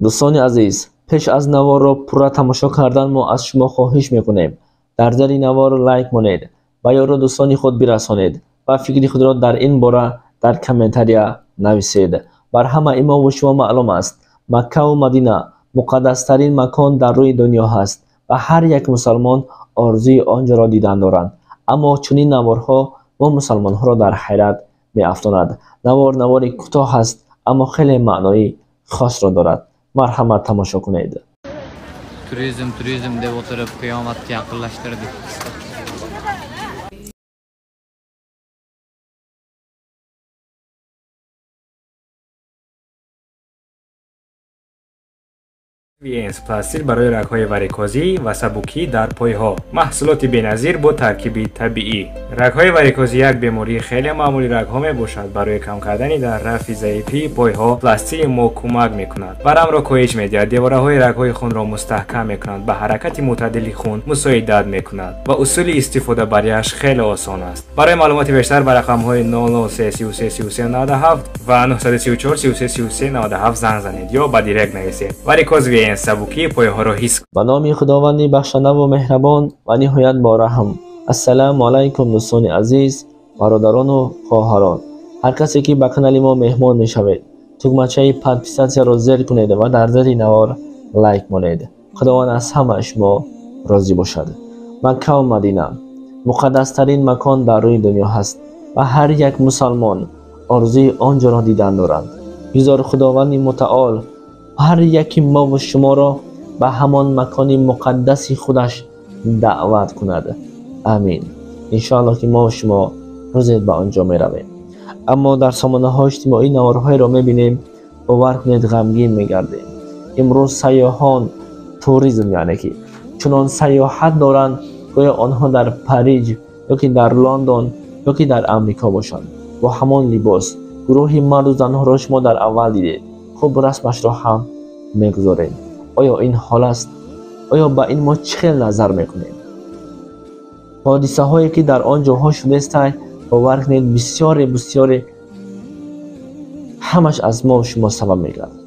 Дӯстони азиз, пеш аз наворро пурра тамошо кардан мо аз шумо хоҳиш мекунем, дар зери навор лайк монед ва ёру дӯстони худ бирасонед ва фикри худро дар ин бора дар комментария нависед. Бар ҳамаи мо шумо маълум аст, Маккаву Мадина муқаддастарин макон дар рӯи дунё ҳаст ва ҳар як мусалмон орзуи он ҷоро дидан доранд. Аммо чунин наворҳо мо мусалмонҳоро дар ҳайрат меафтонад. Навор навори кӯтоҳ аст, аммо хеле маънои хосро дорад. Марҳамат, тамошо кунед. Turizm, turizm deb o'tirib qiyomatga yaqinlashtirdik. Венс пластил барои рагҳои варикозӣ ва сабукӣ дар пойҳо. Маҳсулоти беназир бо таркиби табиӣ. Рагҳои варикозӣ як бемории хеле маъмули рагҳо мебошад. Барои кам кардани дар рафъи заифии пойҳо пластили мо кӯмак мекунад. Варамро коҳиш медиҳад, девораҳои рагҳои хунро мустаҳкам мекунад, ба ҳаракати мӯътадили хун мусоидат мекунад ва усули истифодабарияш хеле осон аст. Барои маълумоти бештар ба рақамҳои 003 33 33 97 ва 934 33 33 97 занг занед ё ба директ нависед. Варикоз Венс, сабукии пойҳоро ҳис. Ба номи Худованди бахшандаву меҳрабон ва ниҳоят бораҳм. Ассалому алайкум, дӯстони азиз, бародарону хоҳарон. Ҳар касе ки ба канали мо меҳмон мешавед, тугмачаи подписатсияро зер кунед ва дар зери навор лайк монед. Худованд аз ҳамаи шумо розӣ бошад. Маккаву Мадина муқаддастарин макон дар рӯи дунё ҳаст ва ҳар як мусалмон орзуи он ҷоро дидан доранд. Бигзор Худованди мутаол ҳар яки мову шуморо ба ҳамон макони муқаддаси худаш даъват кунад. Амин. Иншоаллоҳ ки мо шумо рӯзе ба он ҷо меравем. Аммо дар сомонаҳои иҷтимоӣ наворҳоеро мебинем, бовар кунед, ғамгин мегардем. Имрӯз сайёҳон, туризм, яъне ки чунон сайёҳат доранд, гӯё онҳо дар Париж ё ки дар Лондон ё ки дар Амрико бошанд. Бо ҳамон либос гурӯҳи марду занҳоро шумо дар аввал дидед. Хуб, расмашро ҳам мегузорем. Оё ин ҳол аст? Оё ба ин мо чӣ хел назар мекунем? Ҳодисаҳое ки дар он ҷоҳо шудестай, бовар кунед, бисёре бисёре ҳамаш аз мо шумо сабаб мегардад.